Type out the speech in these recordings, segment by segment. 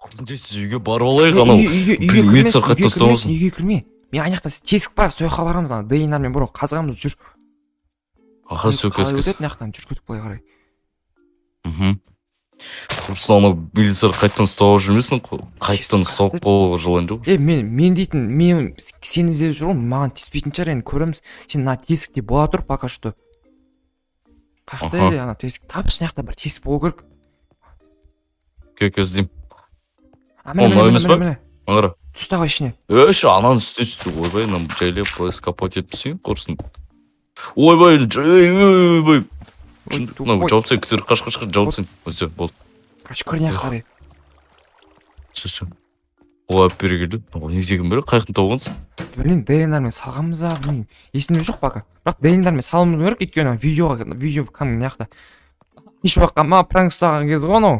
Құрсын, тез үйге барып алайық Е, анау. Үйге Блин, кірмесін, милиция үйге қайтадан кірмесін, ұстамасын. үйге кірме. Мен ана жақта тесік бар, сол жаққа барамыз, ана ДНР-мен бұрын қазғанбыз, жүр. Аха, все, Қалай қазір. өтеді мына жақтан, жүр, кетіп былай қарай. Құрсын, анау милиция қайтадан ұстап алып жүрмесін, қайтадан Тесік ұсталып қаяқта? қалуға желание жоқ. Е, мен дейтін, мен сені іздеп жүр ғой, маған тиіспейтін шығар, енді көреміз. Сен мына тесікте бола тұр пока что. Қаяқта еді ана тесік? Тапшы, мына жақта бір тесік болу керек. Кел, кел, іздеймін. А, міне, О, міне, мынау міне, емес міне, па? міне. Мына қара. Түс давай ішіне. Өші, ананың үстіне түсті. Ойбай, мынаны жайлап былай скопать етіп тастайын, құрсын. Ойбай, ойбай. Ой, Мынау ой. жауып тастайын, күтер, қаш, қаш, қаш, жауып тастайын. Все, болды. Короче, кір мына жаққа қарай. Все, все. Ой, алып бері келді. Мынау не деген бәле, қай жақтан тауғансың? Білмеймін, ДНР-мен салғанбыз ба, білмеймін, есімде жоқ пока. Бірақ ДНР-мен салуымыз керек, өйткені видеоға, видео кәдімгі мына жақта еш уақытқа ма пранк ұстаған кез ғой анау.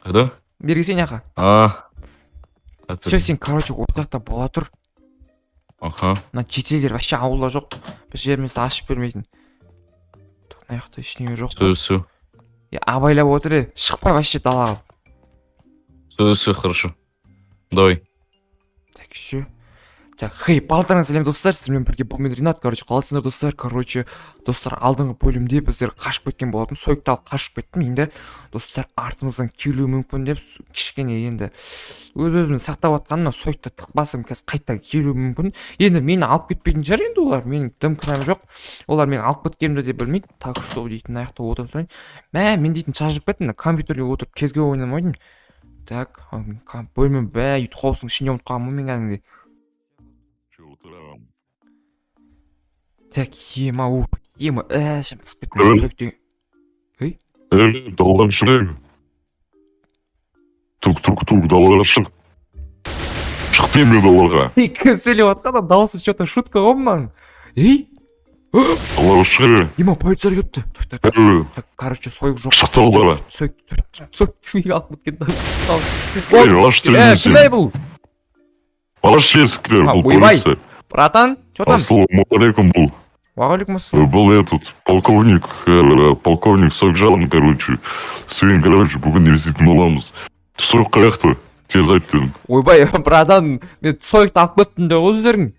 Қайда? Бері келсей мына жаққа. А. Все, сен, короче, осы жақта бола тұр. Аха. Мына жительдер вообще ауылда жоқ, біз жерімізді ашып бермейтін. Так, мына жақта ештеңе жоқ. Все, все. Е, абайлап отыр, е, шықпа вообще далаға. Все, все, хорошо. Давай. Так, все. Так, хей, барлықтарыңа сәлем, достар, сіздермен бірге бұл мен, Ринат. Короче, қалайсыңдар, достар? Короче, достар, алдыңғы бөлімде біздер қашып кеткен болатын, сойкты алып қашып кеттім. Енді, достар, артымыздан келуі мүмкін деп кішкене енді өз өзімді сақтап жатқаным, мына сойкты тықпасам, қазір қайта келуі мүмкін. Енді мені алып кетпейтін шығар енді олар, менің дым кінәм жоқ. Олар мені алып кеткенімді де білмейді. Так что дейтін, мына жақта отырып тұрайын. Мә, мен дейтін шаршап кеттім, мына компьютерге отырып кезге ойнамайтынмын. Так, а, мен бөлмем бә, үй хаустың ішінде ұмытып қалғанмын ғой мен кәдімгідей. Так, ема, ух, ема, ішім пысып кетті. Өл. Сүйек деген. Эй, далаға шық. Тук, тук, тук, далаға шық. Шық деймін далаға. Ей, кім сөйлеп жатқан да, дауысы че то шутка ғой мынаның. Ей, Далаға шық. ема, полиция келіпті. Так, так, так, Эй, так, короче, сойық жоқ. Шық далаға. Сойық, сойық, үйге алып кеткен дауыс. Эй, аш Е, кім ей бұл? Аш есікті, А, бұл ойбай. полиция. Братан, че там? Ассалаумағалейкум, бұл. Уағалейкум ассалам. Бұл этот, полковник, полковник Сокжан, короче. Сен, короче, бүгін не істейтін боламыз. Сойық қаяқта? Тез айт дедім. Ойбай, братан, мен сойықты алып кеттім де ғой өздерің.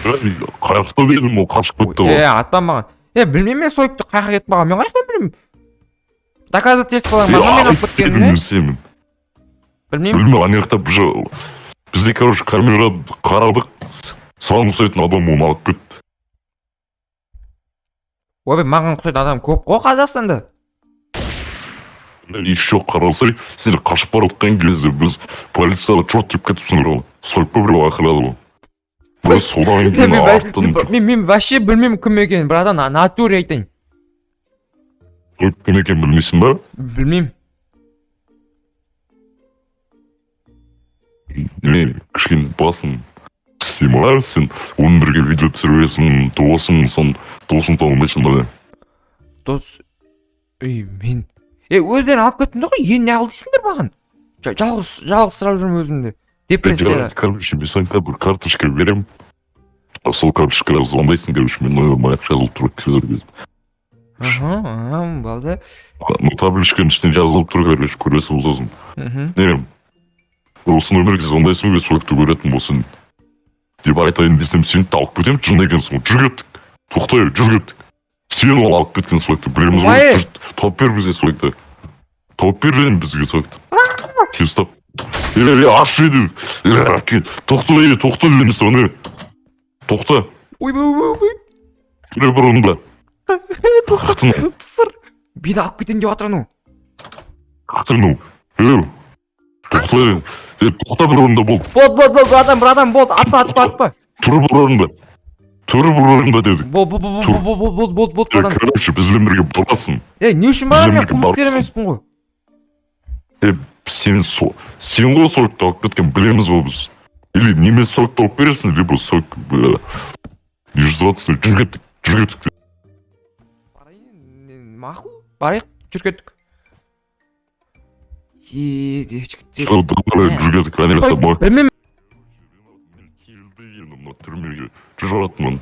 Эй, қаяқта дедім, ол қашып кетті Е, ғой. атпа маған. Е, білмеймін мен сойықты қай жаққа кетіп қалғанын, мен қаяқтан білемін? Доказательстволар бар ма мен алып кеткенімді? Дедім сенмін. Білмеймін. Білмеймін, ана жақта бізде, короче, камера қарадық, саған ұқсайтын адам оны алып кетті. Ойбай, маған ұқсайтын адам көп қой Қазақстанда. Еще қарасай, сендер қашып бара жатқан кезде біз полицияға черт деп кетіпсіңдер ғой. Сойып па, біреу ақырады ғой. Біз содан кейін Мен, арттан мен вообще білмеймін кім екенін, братан, натуре айтайын. Сойып кім екенін білмейсің ба? Білмеймін. Не, кішкене басың істей, сен онымен бірге видео түсіресің, досың, сон досың танымайсың ба? Дос, ей, мен. Е, өздерің алып кеттіңдер ғой, енді не қыл дейсіңдер маған? Жалғыз, жалғыз сұрап жүрмін өзімді. Депрессияда. Короче, мен саған бір карточка беремін. Сол карточкаға звондайсың, короче, мен номерім аяқ жазылып тұр қазір. Аха, аха, болды. Ну, табличканың ішінде жазылып тұр, короче, көресің сосын. Не, осы номерге звондайсың ғой, сол көретін болсаң деп айтайын десем, сені алып кетемін, жын екенсің ғой, жүр кеттік, тоқтай, жүр кеттік. Сен ол алып кеткен сойықты білеміз ғой. Ой. Жүр, тауып бер бізге сойықты, тауып бер дедім бізге сойықты, тез тап. Е, е, аш еді, е, тоқта, е, тоқта дедім саған, е, тоқта. Ойбай, ойбай, ойбай. Жүре бір орында. Достар, Ақтың. достар. Мені алып кетемін деп жатыр анау. Ақтың, е, тоқта, е, тоқта бір орында, бол. Болды, болды, болды, братан, братан, болды. Атпа, атпа, атпа. Тұр бір орында, тұр бір орында дедік. Бол, бол, бол, бол, бол, бол, бол, болды, болды, Е, братан. короче, бізбен бірге барасың. Е, не үшін барамын мен, Бізбен бірге қылмыскер барасың. емеспін ғой. Е, сен со сен ғой сойықты алып кеткен, білеміз ғой біз. Или немен сойықты алып бересің, либо сойк не жазыватсың, жүр кеттік, жүр кеттік. Барайын, мақұл, барайық, жүр кеттік. Е, жігіттер. Давай, жүр кеттік, ана жақта бар. Білмеймін. Келді енді мына түрмеге, жүр жатырмын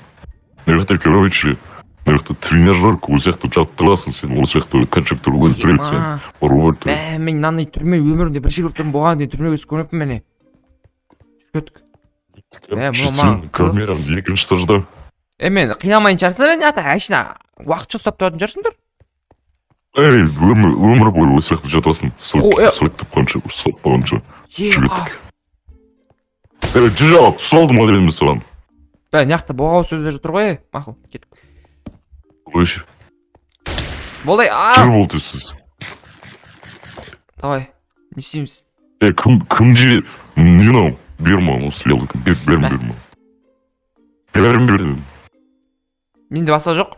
мына жақта, короче. Мына жақта тренажер, ол жақта жаттығасың сен, ол жақта качоктар өлтіреді сені. Ема. Ұрып өлтіреді. Мә, мен мынандай түрме өмірімде бірінші көріп тұрмын, бұған дейін түрмеге түсіп көрмеппін міне. Кеттік. Мә, Короче, мынау сен маған қызық. камераң екінші этажда. Е, мен қинамайтын шығарсыңдар енді, ата, әшейін уақытша ұстап тұратын шығарсыңдар. Ей, өмір бойы ол жақта жатасың. Қо, е. Сойк тапқанша, ұстап болғанша. Ема. Жігіттік. Ей, жүр алып, түсіп алдым ғой дедім мен саған. Бә, мына жақта боғауыз сөздер тұр ғой, е. Мақұл, кеттік. Ой, Болды, а. жүр болды сіз. Давай. Не істейміз? Е, кім же, не мынау? Бер маған осы лелдікі, бер, бер, Мә. бер маған. Бәрін бер дедім. Менде басқа жоқ.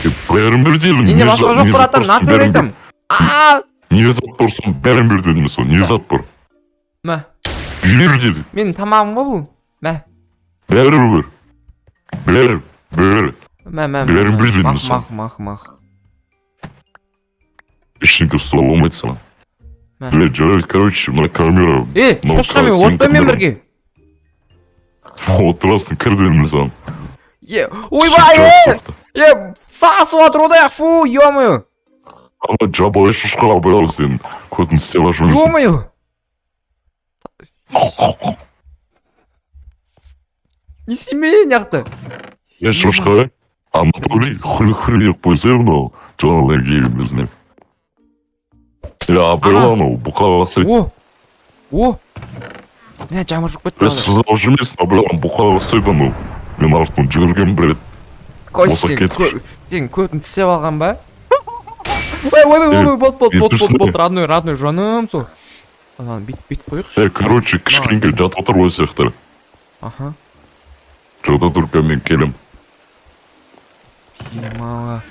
Е, бәрін бер дедім. Менде Не басқа жоқ, не зат братан, бар, натуре бәрін бер. айтамын. А, Не зат бар, соның бәрін бер дедім мен саған. Не зат бар? мә, Бер дедім. менің тамағым ғой бұл. Мә, Бәрі бер. Бәрі, бәрі. мә, мә, мә. Бәрін бер дедім Мақұл, саған. мақұл, мақұл, мақұл. Ештеңе ұстап болмайды саған. Мә. Бля, жарайды, короче, мына камера. Е, Мынау шошқамен сенің отпаймын камераң. бірге. Отырасың, кір дедім мен саған. Е, ойбай, е, е, сасып жатыр ғой да, фу, ё-моё. Ана жабайы шошқа абайлар сен. Көтін істеп жүрмесің. Ё-моё. Не істеймін мына жақта? Е, шошқа, Анатолий, хули деп қойса мынау. Жаңағыдай келген өзіне. Е, абайла анау, бұқаға ұқсайды. О! О! Мә, жаңбыр жауып кетті. Е, сызып жүрмесін, абайла, бұқаға ұқсайды анау. Мен артынан жүгірген бір рет. Қой, болса сен, кетіп. сен көтін тістеп алған ба? Ой, ой, ой, ой, болды, болды, болды, болды, болды, родной, родной, жаным сол. Ананы бүйтіп бүйтіп қояйықшы. Е, короче, кішкентай жатып отыр ғой сияқты. Аха. Жата тұр, мен келем. Ема.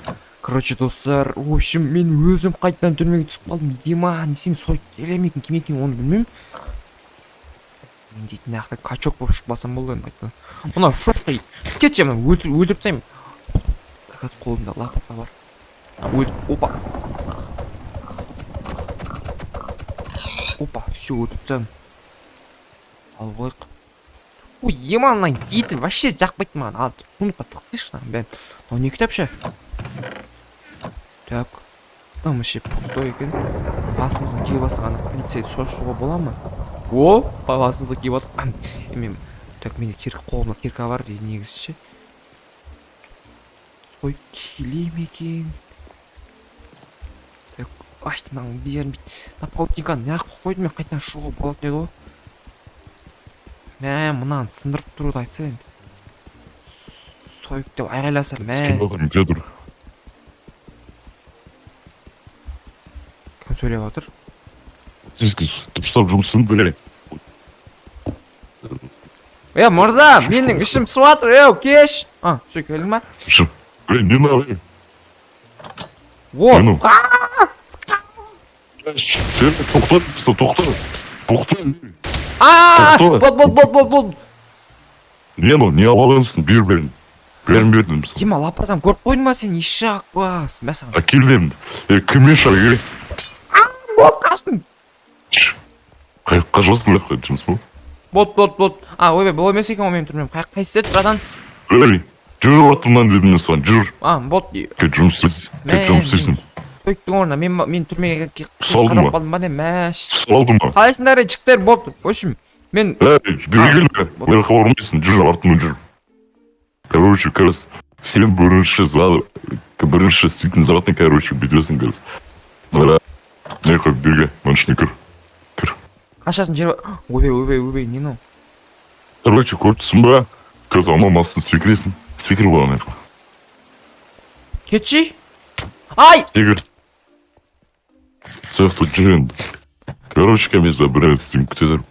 Короче, достар, в общем, мен өзім қайтадан түрмеге түсіп қалдым. Ема, не істеймін, сойып келе ме екен, келмей екен, оны білмеймін. Мен дейтін мына жақта качок болып шығып қалсам болды енді қайтадан. Мына шошқа кетші, мына өлтіріп тастаймын. Как раз қолымда лопата бар. А, опа. Опа, все, өлтіріп тастадым. Алып алайық. Ой, ема, мына еті вообще жақпайды маған. Ал, сундукқа тығып тастайықшы мынаның бәрін. Мынау не кітапша? Так. Там вообще пустой екен. Басымызға киіп алсақ, ана полицейді шошытуға бола ма? О, басымызға киіп алдық. Мен, так, менде кирка, қолымда кирка бар дейді негізі ше. Сойып келе ме екен? Так, ай, мынаның бәрін мына паутинканы неғып қойдым мен, қайтадан шығуға болатын еді ғой. Мә, мынаны сындырып тұруды айтса енді. Сойып деп айғайласа, мә. Кім тұр? Кім сөйлеп жатыр? Сізге дұрыстап жұмыс істеу керек. Е, мырза, менің ішім пысып жатыр, еу, кеш. А, все, келдің ба? Ше, ей, не надо, ей. О, Ну. а, Сен тоқта, тоқта, тоқта. а, Тоқта. бол, бол, бол, бол, бол. Не ну, не алғансың, бер бәрін. Бәрін бер дедім саған. Ема, лопатаны көріп қойдың ба сен, ишак бас. Мә саған. Әкел дедім. Е, кіммен шығар керек? Болып қаштың. Қай жасың ләққа, жұмыс па? Бот, бот, бот. А, ойбай, бұл емес екен ғой менің түрмем. Қайсысы еді, братан? Ей, жүр артымнан дедім мен саған, жүр. А, бот. Кет жұмыс істейсің, Мә, кет жұмыс істейсің. Сойктың орнына мен түрмеге Салдың қарап ба? қалдым ба не, мәш. Салды ма? Қалайсыңдар, ей, жігіттер, бот. В общем, мен Ей, бері келме, Вот. ол жаққа бармайсың, жүр артымнан жүр. Короче, қазір сен бірінші бірінші істейтін затың, короче, бүйтесің қазір. Мына жаққа берге, мына ішіне кір. қашасын жер. Ойбай, ойбай, ойбай, не мынау? Короче, көріп тұрсың ба? Қазір ананың астына секіресің. Секір ғой ана жаққа. Кетші. Ай! Секір. Сол жақта жүр енді. Короче, мен саған бір нәрсе істеймін, күте тұр.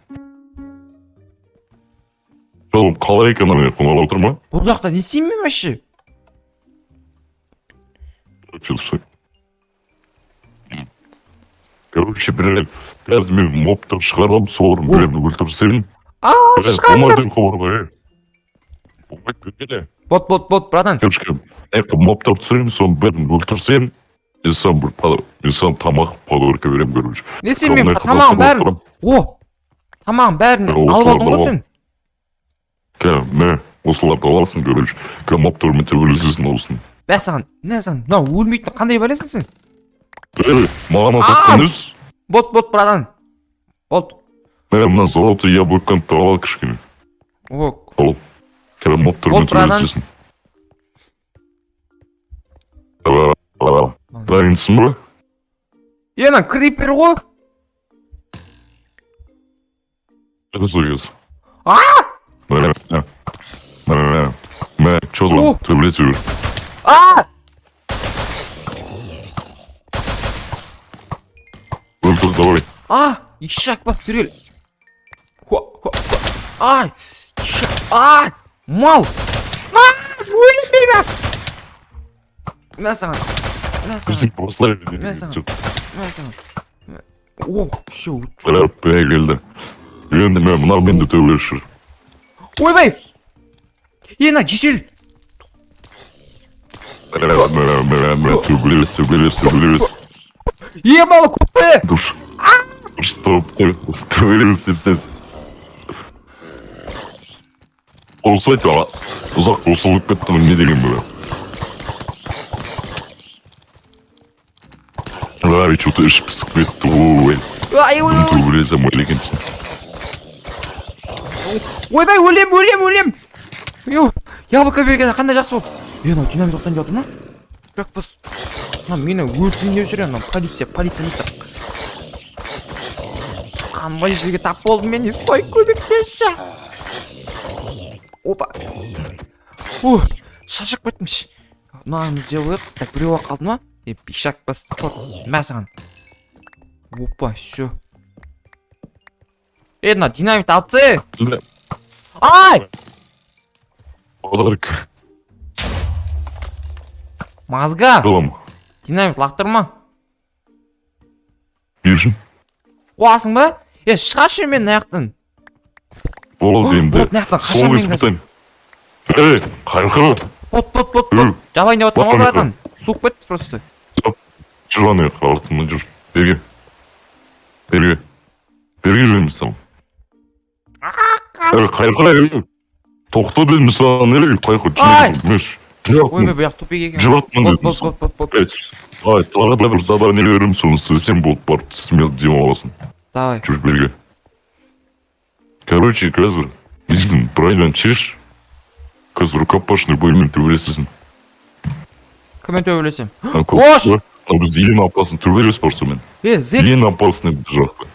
Жолым қалай екен ана жақта ұнап отыр ма? Бұл жақта не істеймін мен вообще? Короче, слушай. Короче, бір қазір мен мобтан шығарамын, солардың біреуін өлтірсең. А, шығар. Болмайды хабарға, ей. Болмайды бергеде. Бот, бот, бот, братан. Короче, мен мобтар түсіремін, соның бәрін өлтірсең, мен саған бір мен саған тамақ подарка беремін, короче. Не сен мен тамағын бәрін. О! Тамағын бәрін Осыларды алып алдың ғой ал. сен. Кә, мә, Осыларды аласың, короче, мобтармен төбелесесің осыны. Мә саған, мә саған, мынау өлмейтін қандай бәлесің сен? Ей, маған А! ататқан өз. Бот, бот, братан. Бот. Мә, мына золотой яблоканы ал кішкене. О, Ал. Қазір мобтармен Вот, братан. төбелесесің. Давай, давай. Дайынсың ба? Е, ана крипер ғой. Это сөз. А! Мә, мә, мә, мә, чё О! там, төбелесе бер. А! Өлтір, давай. А! Ишак бас түрел. Хуа, хуа, хуа. Ай! Ишак, ай! Мал! А! Өлмеймін! Мә саған. Мә саған. Біздің осылай. Мә саған. Мә саған. О, все. Бәрекелді. Енді мә, мыналармен де төбелесші. Ойбай! Е, мына жесел. Мә, мә, мә, мә, төбелес, төбелес, төбелес. Е, мал көпе! Душ. Стоп, төбелес, тез, тез. Ұрсайды бала. Ұзақ қосылып кетті не деген бөле. Ай, что-то іш пысып кетті ой. Ай, ой, Дым ой, төбелесем екенсің. Ойбай, өлем, өлем, өлем. Ю, яблоко берген қандай жақсы болды. Е, мынау динамит оқтан жатыр ма? Жоқ, бас. Мына мені өлтірейін деп жүр, мынау полиция, полиция емес та. Қандай жерге тап болдым мен, сой көмектесші. Опа. О, шаршап кеттім. Мынаны жеп алайық. Так, біреу ақ қалды ма? Е, ишак бас. Мә саған. Опа, все. Е, мына динамит алып тастай. Ай! Подарок. Мазга! Қалам. Динамит лақтырма. Не үшін? Қуасың ба? Е, шығаршы мен мына жақтан. Болады енді. Брат, мына жақтан қашамын Соңғы мен қазір. испытание. Ей, қайқы. Бот, бот, бот, бот. Жабайын деп отырмын ғой, братан. Суып кетті просто. Жүр ана жаққа, артымнан жүр. Берге. Берге. Берге жүреміз саған. Ей, қайқы. Тоқта дедім саған, ей, қайқы. Ай! Жүр. Жүр. Ойбай, бұл жақ тупик екен. Жүр артымнан Бот, дедім бот, саған. бот, бот, бот. Ей, ай, тағы да бір задание беремін, соны істесең болды, барып түстіме демаласың. Давай. Жүр берге. Короче, қазір несін, броньдан шеш. Қазір рукопашный боймен төбелесесің. Кіммен төбелесем? Ана көп- Ош! Ана біз ең опасный төбелес бар сонымен. Е, зек. Ең опасный бұл жақта.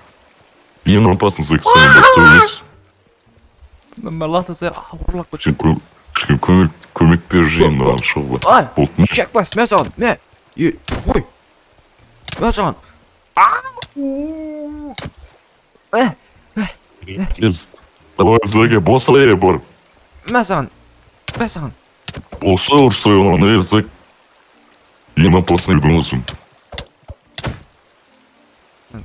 Ең опасный зек сонымен бар төбелес. Лақтырса, ауырлап кетті. Сен кішкене көмек бер жиын маған шығуға. Ай! Болды ма? Ишак бас, мә саған, мә. Е, ой. Мә саған. А! Ә, Тез. Давай, зеке, босай бар. мә саған. Мә саған. Болса ұрсай оны, ей, зек. Ең опасный боласың. Мә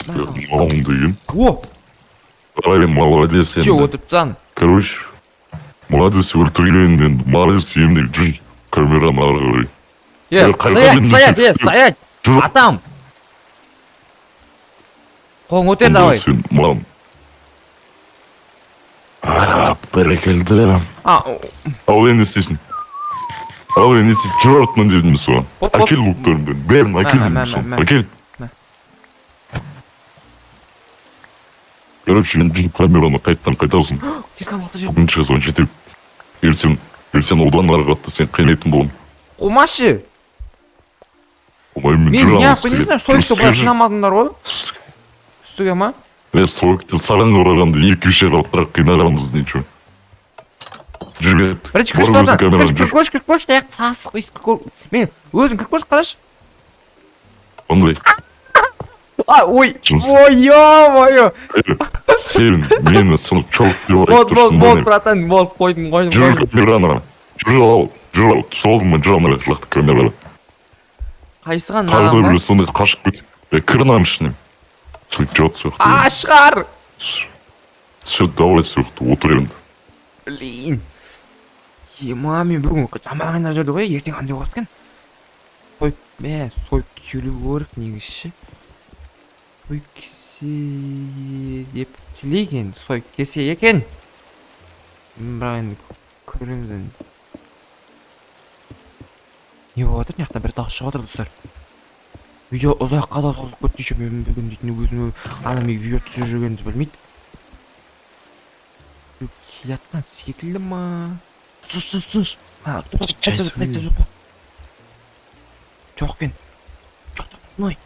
саған. Маған деген. О, Давай, молодец все, енді. өтіп тастадым. Короче, молодец, өлтірген енді, молодец енді, жүр, камераны ары қарай. Е, Е, қайда стоять, мен стоять, е, стоять. Жүр. Атам. Қолың көтер, Онда давай. Сен маған. А, бәрекелді. А, Ал енді істейсің. Ал енді істейсің. Жүр артынан дедім саған. Бот, бот. Әкел луктарыңды. Бәрін әкел Мә, дедім мә, саған. мә, мә. Әкел. Мә. Короче, енді жүр камераны қайтадан қайтарсың. Кирканы лақтырып жібер. Бүгін шығасың, жетіп. Ертең, ертең одан ары қатты сен қинайтын боламын. Қумашы. Ой, мен Мен жүре неғып алмас білесіңдер, сойықты былай қинамадыңдар ғой. Үстіге ма? Е, сойықты саған орағанда екінші қаттырақ қинағанбыз ничего. Жүр кет. Бірінші Бар кірші өзің братан. камераны Кірші, жүр. кіріп көрші, кіріп көрші, аяқ сасық иіс көр. Мен өзің кіріп көрші, қарашы. Қандай? А, ой, Жыныс. ой, ё-моё. Е, сен мені соны чорт деп Болды, айтып болды, тұрсың болды, ба? братан, болды, қойдым, қойдым, Жүр қойдым. камераны. Жүр ал, жүр ал. Түсіп алдың ба? Жүр ана лақты камераға. Қайсыған Тағы да мынаған ба? біреу сондай қашып кет. Е, кір мынаның ішіне. Сөйтіп жат сияқты. А, шығар. Все, давай сияқты отыр енді. Блин. Ема, мен бүгін жаман қинап жүрді ғой, ертең қандай болады екен? Сойып, мә, сойып келу керек негізі ше. Сойып келсе деп тілейік енді, сойып келсе екен. Бірақ енді Көреміз енді. Не болып жатыр? Мына жақта бір дауыс шығып жатыр, достар. Видео ұзаққа да созылып кетті еще. Мен бүгін дейтін өзім ана мен видео түсіріп жүргенімді білмейді. Біреу келе жатқан секілді ма? Сұс, сұс, сұс. А, полиция, полиция жоқ па? Жоқ екен. Жоқ, жоқ, ной.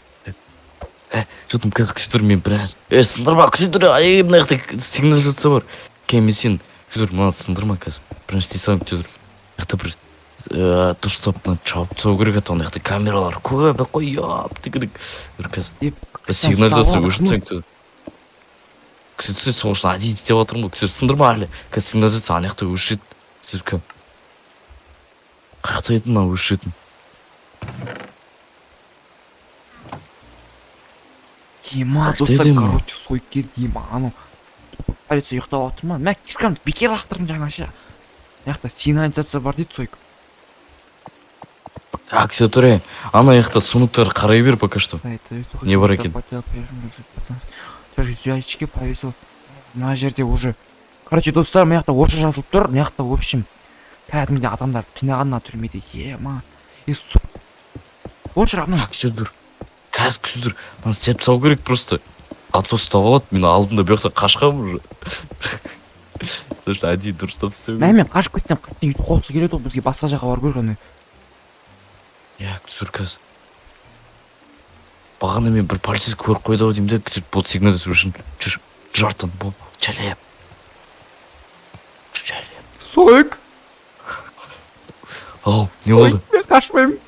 Че там, қазір, күте тұр, мен бір, е, сындырма, күте тұр. Ай, мына жақта сигнализация бар. Кел, мен сен, күте тұр, мынаны сындырма, қазір бір нәрсе істей саламын, күте тұр. Мына жақта бір дұрыстап мынаны жауып тастау керек еді. Ана жақта камералар көп қой, ёп, тігідік бір қазір. Е, Сигнализация өшіріп тастайын, күте тұр, күте тұр. Сол үшін әдейі істеп жатырмын ғой. Күте тұр, сындырма әлі. Қазір сигнализация ана жақта өшіреді. Күте тұр, қай жақта еді мына өшіретін? Ема, Қаяқта достар, еді мынау? короче, сойып келді, ема, анау полиция ұйықтап отыр ма? Мә, киркамды бекер лақтырдым жаңа ше. Мына жақта сигнализация бар дейді, Сойк. Так, күте тұр, е, ана жақта сундуктар қарай бер пока что. Не бар екен? Ящичке повесил. Мына жерде уже. Короче, достар, мына жақта орысша жазылып тұр. Мына жақта, в общем, кәдімгідей адамдарды қинаған мына түрмеде. Ема. Е, су. Отыр ана. Так, күте тұр. Қазір, күте тұр. Мынаны істеп тастау керек просто. А то ұстап алады. Мен алдында бұл жақта қашқанмын уже. Потому әдейі дұрыстап істеу Мә, керек. мен қашып кетсем, қайтадан өйтіп қоқысы келеді ғой бізге, басқа жаққа бару керек ана. Иә, күте тұр қазір. Бағана мен бір полицейский көріп қойды ау деймін де, күте, болды, сигнализация өшін. Жүр, жүр арттан, бол, жайлап. Жүр, жайлап. Сойк. Ау, не болды? Мен қашпаймын.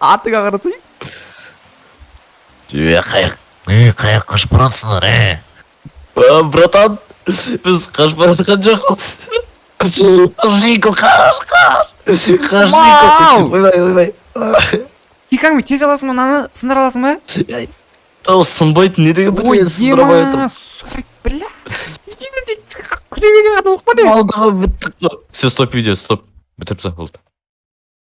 Артыңа қарасай. Е, қаяқ. Е, қаяқ қашып баратсыңдар, е? А, братан, біз қашып бара жатқан жоқпыз. Жико, қаш, қаш. Қаш, Мал! Жико. Ойбай, ойбай. Киркаңмен тез аласың ба мынаны? Сындыра аласың ба? Тау сынбайтын не деген Ой, бір сындыра алмай ема, жатырмын. Сойк, бля. Екеуміз де күле берген адам болып па не? Алдыға біттік қой. Все, стоп видео, стоп. Бітіріп таста, болды.